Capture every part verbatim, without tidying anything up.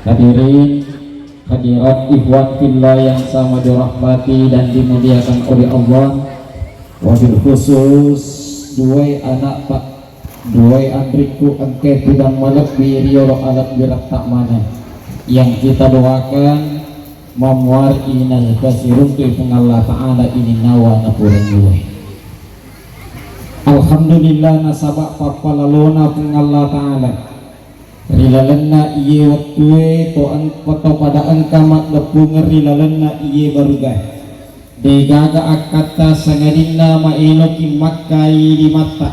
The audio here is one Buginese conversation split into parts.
Hadirin, hadirat, ikhwan fillah yang sama dirahmati dan dimuliakan oleh Allah, wabil khusus duwai anakta, duwai anrikku engkae tudang malebbi riolo alebbi retta maneng, yang kita doakan mamuare ina pasiruntu Puang Allah Ta'ala ininnawa napurang duwai. Alhamdulillah, nasaba pappalalona Puang Allah Ta'ala. Ri lalenna iye wettue to eng-, to pada engka maddeppungeng ri lalenna iye barugae. Degaga akkatta sangadinna maeloki makkai limatta,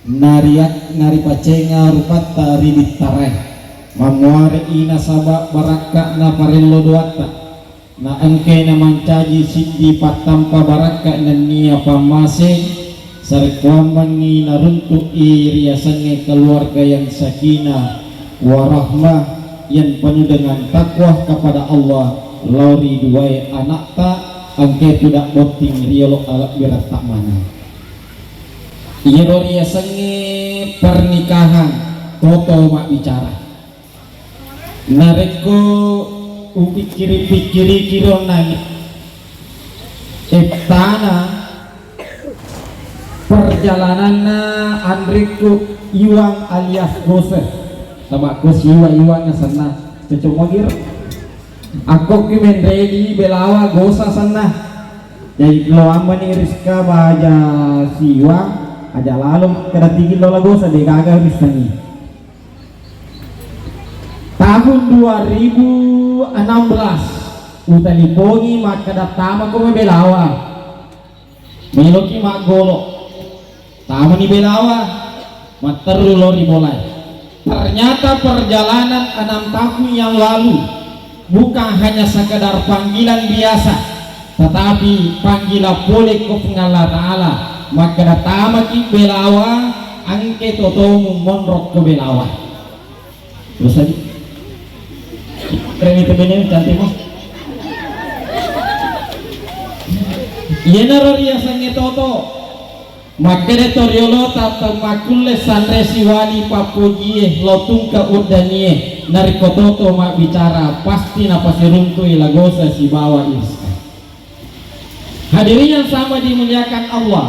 nariak-, naripacenga rupatta ri bittarae. Mammuare'i nasaba barakka'na parello doatta. Na engkae namancaji siddi pattampa barakka nennia pammase, sarekkuammengngi naruntu'i riasengnge keluarga yang sakinah warahmah, yang penuh dengan takwa kepada Allah, lao ri duwae anakta, engkae tudang botting riolo alebbi retta maneng. Iyaro riasengnge pernikahan, toto mabbicara. Narekko upikkiri-pikkiriki ro nangi ettana perjalananna anrikku Iwang alias Gose, sama ko siwa Iwang senna cocok mogir. Akko ki menredi belawa Gosa senna. Jadi lo ammani Rizka baja siwa aja lalo kada tigi lo la Gosa de gaga Rizka ni. Tahun dua ribu enam belas, utalipongi makkeda tama ko Belawa. Meloki maggolo. Tamani Belawa, matteru lo ri bolae. Ternyata perjalanan enam tahun yang lalu bukan hanya sekedar panggilan biasa, tetapi panggilan pole ko Puang Allah Ta'ala. Makkeda tamaki Belawa, engke totomu monro ko Belawa. Terus lagi. Keren itu bene, cantik mo. Iyenaro riasengnge toto. Makkeda to riolota tau makkulle sanre siwali pappojie lo tungke uddanie, narekko toto mabbicara pasti napasiruntui La Gosa sibawa Rizka. Hadirin yang sama dimuliakan Allah,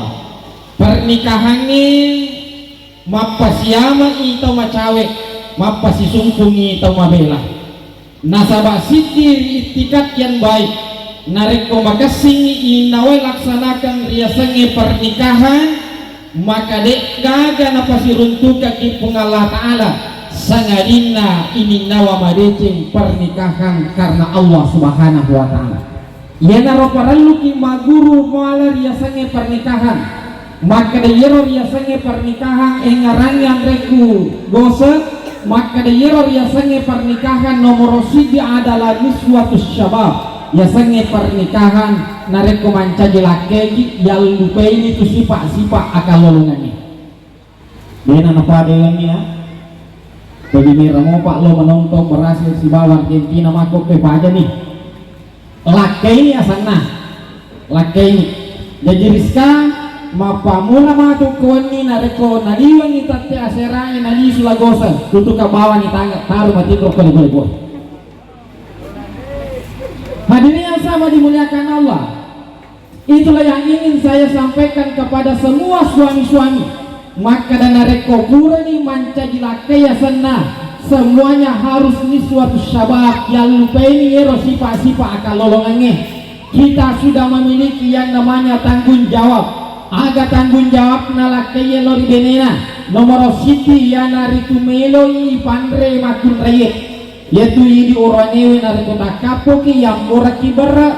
pernikahangnge mappasiama'i tau macawe, mappasisumpungngi tau mabela. Nasaba siddi ri ittikat yang baik, narekko makessingngi ininnawae laksanakan riasengnge pernikahan, maka de'gaga napasiruntukakki Puang Allah Ta'ala, sangadinna ininnawa madeceng pernikahan karena Allah Subhanahu wa Ta'ala. Iyanaro parelluki magguru muala riasengnge pernikahan. Makkeda iyaro riasengnge pernikahan engngerangngi anrekku Gose, makkeda iyaro riasengnge pernikahan nomoro siddi adalah niswatus syabab. Yasengnge pernikahan narekko mancaji lakkeki, yallupaini tu sipa-sipa akallolongengnge. Dena napadewanni ya. Jadi mera mopa lo menonton Brasil sibawa Argentina mako pe paja nih. Lakkaini asanna. Lakkaini. Jaji Rizka, mappamula matu ko wenni narekko naliwengngi tette aserae nalisu La Gosa, tutuka bawani tange, taru matinro ko lebo-lebo. Hadirin yang sama dimuliakan Allah, itulah yang ingin saya sampaikan kepada semua suami-suami. Makkeda narekko purani mancaji lakkai asenna, semuanya harus niswatus syabab, yallupaini ero sipa-sipa akallolongengnge. Kita sudah memiliki yang namanya tanggung jawab. Aga tanggung jawabna lakkaie lao ri benena? Nomoro siddi iyanaritu meloi panre makkunraie. Iyatu idi oroanewe narekko takkappoki, yammoraki berre,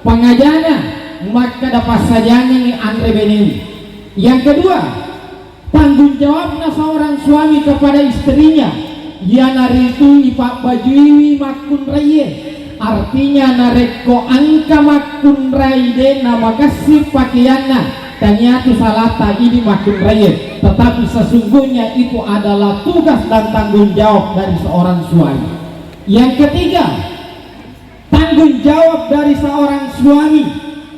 pangajana makkeda passajangengngi anre benewi. Yang kedua, tanggung jawabna seorang suami kepada istrinya, iyanaritu ipabbajuiwi makkunraie. Artinya narekko engka makkunrai de namakessing pakeanna, taniatu salata idi makkunraie, tetapi sesungguhnya itu adalah tugas dan tanggung jawab dari seorang suami. Yang ketiga, tanggung jawab dari seorang suami,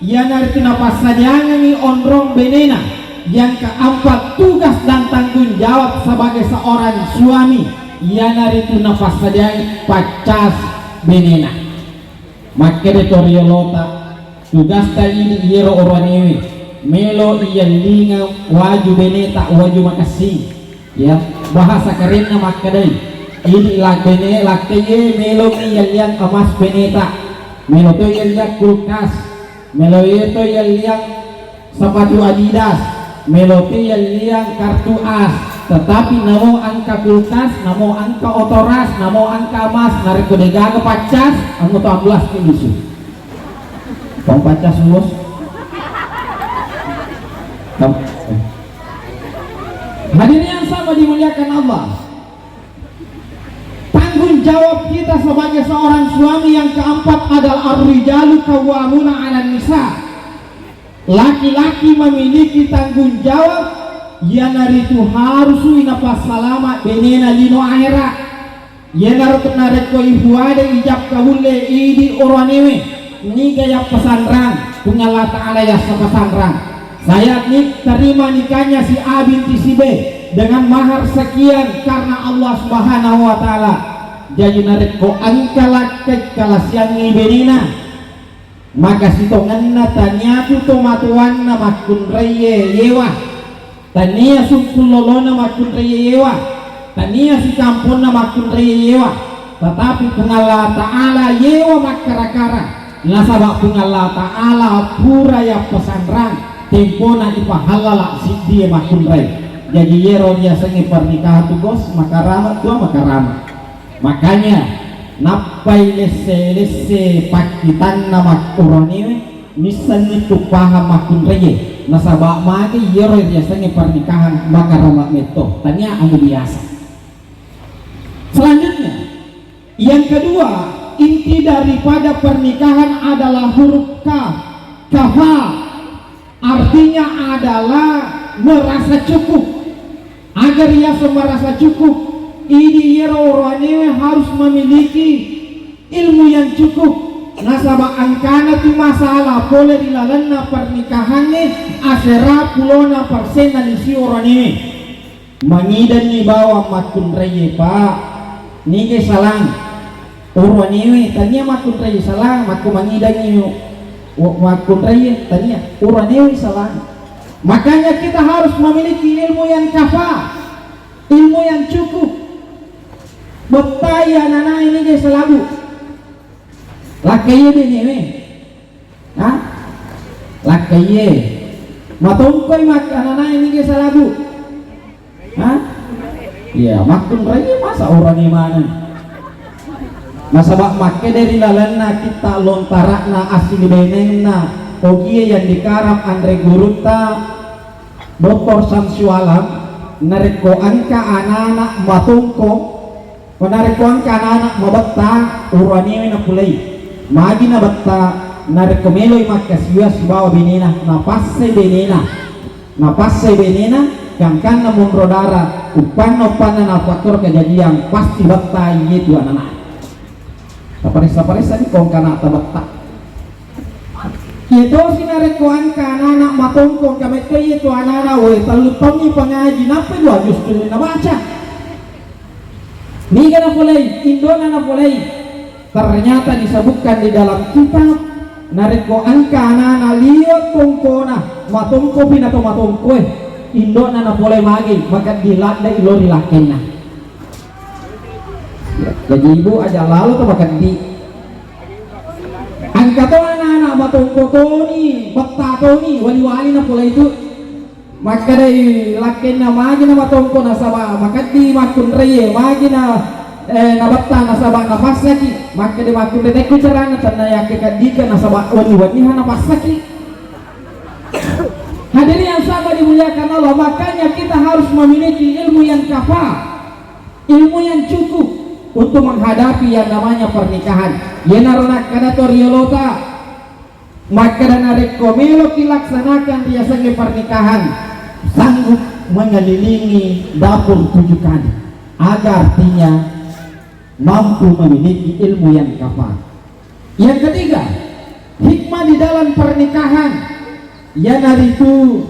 iyanaritu napassajangengngi onrong benena. Yang keempat, tugas dan tanggung jawab sebagai seorang suami, Iyanaritu napassadiangi paccas benena. Makkeda to riolota, tugasta idi iyero oroanewe, melo iyallinga waju beneta, waju makessing. Ya, bahasa kerenna makkedai, idi la-, bene lakkaiye melo iyalliang emas beneta, melo to iyalliang kulkas, melo to iyalliang sepatu Adidas, melo to iyalliang kartu as, tetapi namo engka kulkas, namo engka oto ras, namo engka emas, narekko degaga paccas, anggota ambulans ki lisu. Tong paccas, Bos. Tam-, eh. Hadirin yang sama dimuliakan Allah. Tanggung jawab kita sebagai seorang suami yang keempat adalah ar-rijalu qawwamuna 'alan nisa. Laki-laki memiliki tanggung jawab, iyanaritu harusui napassalama benena lino ahera. Iyanaro narekko ifuada ijab kabulle idi oroanewe, niga yappasanrang, Puang Allah Ta'ala yassapasanrang. Saya ni-, terima nikahnya si A binti si B dengan mahar sekian karena Allah Subhanahu wa Ta'ala. Jaji narekko engka lakkai kalasiangngi benena, maka sitongenna taniatu tomatoanna makkunraie yewa, tania sungkullolona makkunraie yewa, tania sikamponna makkunraie yewa, tetapi Puang Allah Ta'ala yewa makkara-kara, nasaba Puang Allah Ta'ala pura yappasanrang tempona ipahallala siddie makkunrai. Jaji yero riasengnge pernikahan tu, Bos, makarama tua makarama. Makanya, nappai lesse-lesse pakkitanna makkuronewe, missenni tu pahang makkunraie, nasaba magi iyaro riasengnge pernikahan makarama metto, tania anu biasa. Selanjutnya, yang kedua, inti daripada pernikahan adalah huruf kaf, kafa. Artinya adalah merasa cukup. Agar yaseng merasa cukup, idi iyaro oroanewe harus memiliki ilmu yang cukup. Nasaba engkana tu masalah pole ri lalenna pernikahangnge, asera pulona persenna lisi oroanewe. Mangidanni bawang makkunraie, Pak. Niga salang? Oroanewe, tania makkunrai salang, makko mangidangngi wa-, makkunrai, tania. Oroanewe salang. Makanya kita harus memiliki ilmu yang kafa, ilmu yang cukup. Bettai ananae niga salabu. Lakkaiye benewe. Ha? Lakkaiye. Matongkoi mak-, ananae niga salabu. Ha? Iya, makkunrai masa orang imaneng. Nasaba makkeda ri lalenna kitta lontara'na asli benenna ogie yang dikarang anre gurutta Doktor Samsiul Alam, narekko engka anana matongko, narekko engka anana mabetta, oroanewe napulai. Magi nabetta, narekko meloi makkasiwiang sibawa benena, napassai benena. Napassai benena, gangkanna monro dara, uppanna-uppanna napakkoro kejadian, pasti betta iyetu anana. Taparessa-paressani ko engka ana'ta betta. Iyetosi narekko engka anana matongko, engka metto iyetu anana, we, tellu taunni pangaji, nappa dua juz tu nabaca. Niga napolei, indona napolei. Ternyata disebutkan di dalam kitab, narekko engka anana liwat tongkona, matongkopi nato matongkoe, indona napolei magi, makeddi ladde ilo ri lakkenna. Jadi ibu aja lalo to makeddi. Engka to anak-anak matongko toni, betta toni, wali-wali na pole itu. Makkedai lakkenna magi na matongko nasaba makeddi makkunraie, magi na, eh, nabetta nasaba napassaki. Makkeda makkunrai tekku carana tenna yakkekeddika nasaba wenni-wenniha napassaki. Hadirin yang sama dimuliakan Allah, makanya kita harus memiliki ilmu yang kafa. Ilmu yang cukup untuk menghadapi yang namanya pernikahan. Iyanaro nakkeda to riolota, makkeda narekko meloki laksanakan riasengnge pernikahan, sanggup mengelilingi dapur tujuh kali. Aga artinya mampu memiliki ilmu yang kafa. Yang ketiga, hikmah di dalam pernikahan, iyanaritu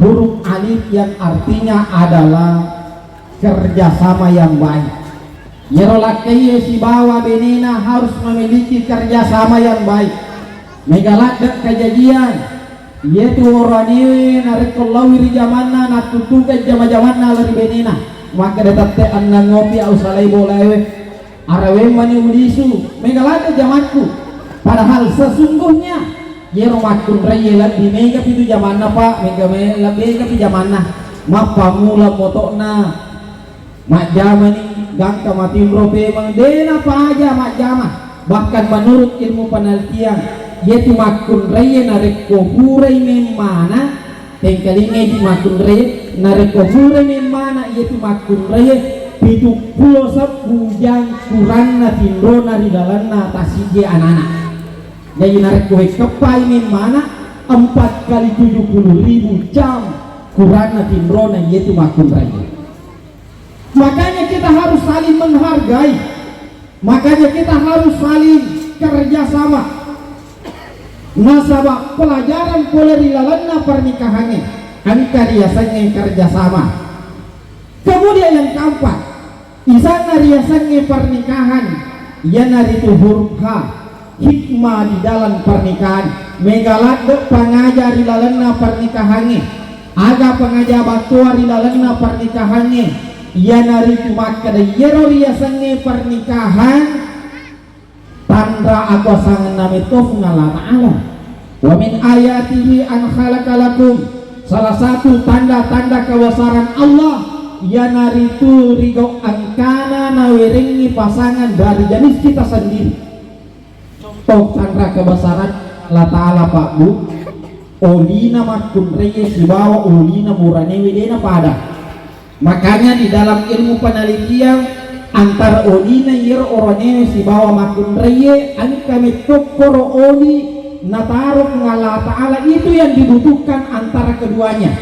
huruf alif yang artinya adalah kerjasama yang baik. Iyaro lakkaiye sibawa benena harus memiliki kerjasama yang baik. Mega ladde' kajajiang, iyetu oroanewe narekko laowi ri jamanna, nattuttuka jama-jamanna lao ri benena, makkeda, "Tette enneng ngopi au salai bolaewe, araweng mani ulisu, mega ladde' jamakku." Padahal sesungguhnya iyaro makkunraiye lebbi megapi tu jamanna, Pak, mega me-, lebbi megapi jamanna. Mappammula moto'na, majjamani gangka matinro pemeng, de napaja majjama. Bahkan menurut ilmu penelitian, iyetu makkunraiye narekko purai memmana, tengkalingai di makkunraiye, narekko purai memmana iyetu makkunraiye, pitu pulo sebbu jang kuranna tinrona ri lalenna tasijje anana. Jadi narekko wekkeppai memmana, empat kali tujuh puluh ribu jam kuranna tinrona iyetu makkunraiye. Makanya kita harus saling menghargai. Makanya kita harus saling kerja sama. Nasaba pelajaran pole ri lalenna pernikahangnge engka riasengnge kerja sama. Kemudian yang keempat, isanna riasengnge pernikahan, iyanaritu huruf H. Hikmah di dalam pernikahan. Mega ladde' pangaja ri lalenna pernikahangnge. Aga pangaja battoa ri lalenna pernikahangnge? Iyanaritu makkeda, iyaro riasengnge pernikahan tanra akuasangenna metto Puang Allah Ta'ala. Wa min ayatihi an khalaqa lakum, salah satu tanda-tanda kebesaran Allah, iyanaritu rigau engkana nawerengngi pasangan dari jenis kita sendiri. Contoh tanra kebesaran Allah Ta'ala, Pak, Bu, olina makkunraiye sibawa olina muroanewe de napada. Makanya di dalam ilmu penelitian, antara olina iyaro oroanewe sibawa makkunraiye engka mettokkoro oli nataro Puang Allah Ta'ala, itu yang dibutuhkan antara keduanya.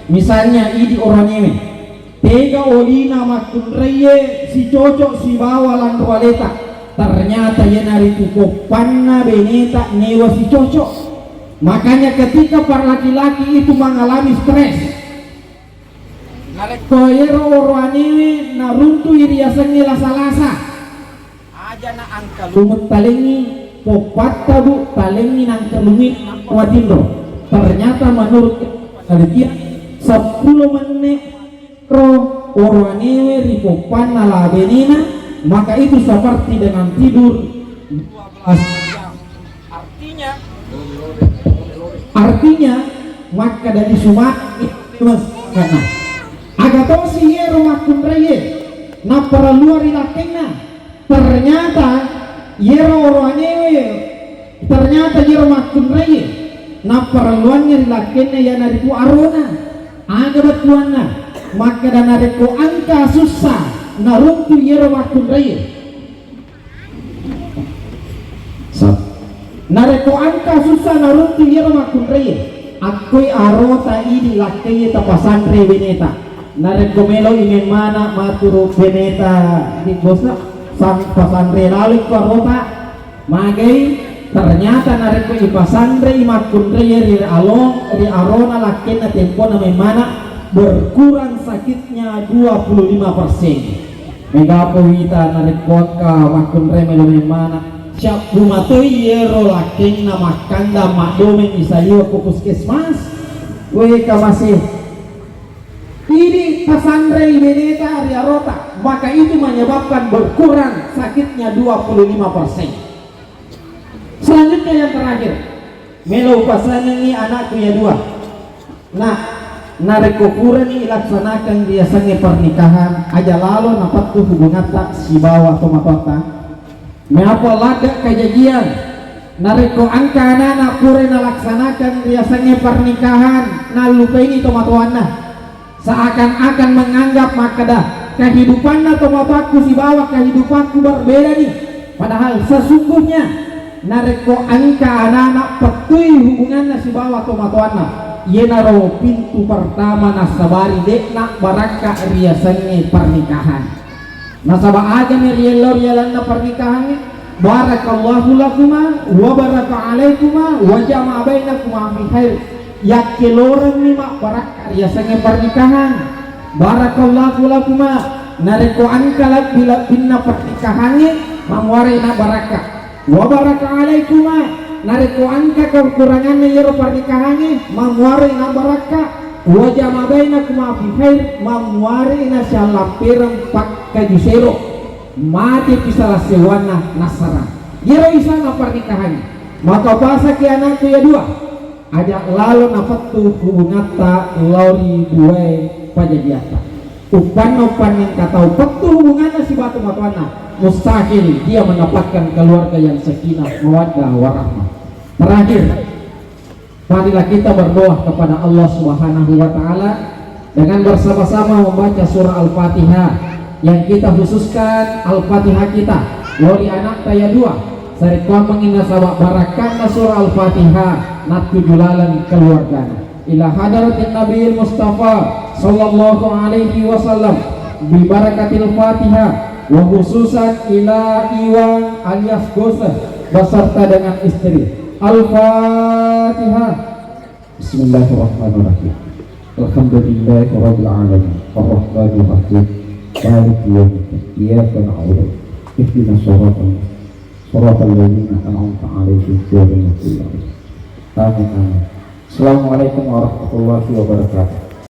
Misalnya idi oroanewe, tega olina makkunraiye sicocok sibawa lanro aleta, ternyata iyanaritu poppanna beneta newa sicocok. Makanya ketika para laki-laki itu mengalami stres, narekko ero oroanewe naruntu'i riasengnge lasa-lasa, aja na angkalumeng talengngi poppatta, Bu, talengngi nangkalumeng matinro. Ternyata menurut penelitian, seppulo menit ro oroanewe ri poppanna la benena, maka itu seperti dengan tidur dua belas jam. Artinya, artinya, makkeda di sumat, karena aga tosi iyero makkunraiye napparelluang ri lakkenna. Ternyata iyero oroanewe, ternyata iyero makkunraiye napparelluangnge ri lakkenna iyanaritu arona. Aga bettuanna? Makkeda narekko engka sussa naruntu iyero makkunraiye. Sap-, narekko engka sussa naruntu iyero makkunraiye, akkoi arota idi lakkaiye tapasanre beneta. Narekko meloi memmana maturu beneta di bosna, san-, pasanre laloi ko arota, magai, ternyata narekko ipasanrei makkunraiye ri alo-, ri arona lakkenna tempona memmana, berkurang sakitnya dua puluh lima persen. Megapo wita narekko engka makkunrai melo memmana, syabbu matoi iyero lakkenna makkandang maddomeng isaliweng ko puskesmas. We kamase, idi pasanrei beneta ri arota, maka itu menyebabkan berkurang sakitnya dua puluh lima persen. Selanjutnya yang terakhir, melo upasangengngi anakku ya dua. Nah, narekko purani ilaksanakan riasengnge pernikahan, aja lalo napettu hubungatta sibawa tomatoatta. Meapa ladde kajajiang, narekko engka anana pura nalaksanakan riasengnge pernikahan, nallupaini tomatoanna. Seakan-akan menganggap makkeda, kehidupanna tomatoakku sibawa kehidupanku berbeda ni. Padahal sesungguhnya narekko engka anana pettui hubunganna sibawa tomatoanna, iyenaro pintu pertama nassabari de'na barakka riasengnge pernikahan. Nasaba agami riellau ri lalenna pernikahangnge, barakallahu lakuma wa baraka alaikuma wa jama'a bainakuma fi khair. Yakkelorenni mabbarakka riasengnge pernikahan. Barakallahu lakuma, narekko engka lebbi-lebbinna pernikahangnge, mamuarei na barakka. Wa baraka alaikuma, narekko engka kekuranganna iyaro pernikahangnge, mamuarei na barakka. Wa jama bainakuma fi khair, mamuarei na siallampereng pakkaju sero. Mate pi sala sewwanna nassarang. Iyaro isana pernikahangnge. Maka pasaki anakku ya dua. Aja lalo napettu hubungatta lao ri duae pajajiatta. Uppanna-uppanna engka tau pettu hubunganna sibawa tomatoanna, mustahil dia mendapatkan keluarga yang sakinah, mawaddah, warahmah. Terakhir, marilah kita berdoa kepada Allah Subhanahu wa Ta'ala dengan bersama-sama membaca surah Al-Fatihah yang kita khususkan Al-Fatihah kita lao ri anakta ya dua, sarekkuammengngi nasaba barakkanna surah Al-Fatihah nattuju laleng keluargana ila hadratin Nabiil Mustafa sallallahu alaihi wasallam bi barakatil Fatihah, wa khususan ila Iwan alias Goseh beserta dengan istri. Al-Fatihah. Bismillahirrahmanirrahim. Alhamdulillahirabbil alamin. Arrahmanirrahim. Maliki yaumiddin. Iyyaka na'budu. Ihdinas siratal, siratal ladzina an'amta 'alaihim ghairil maghdubi 'alaihim. Amin, amin. Assalamualaikum warahmatullahi wabarakatuh.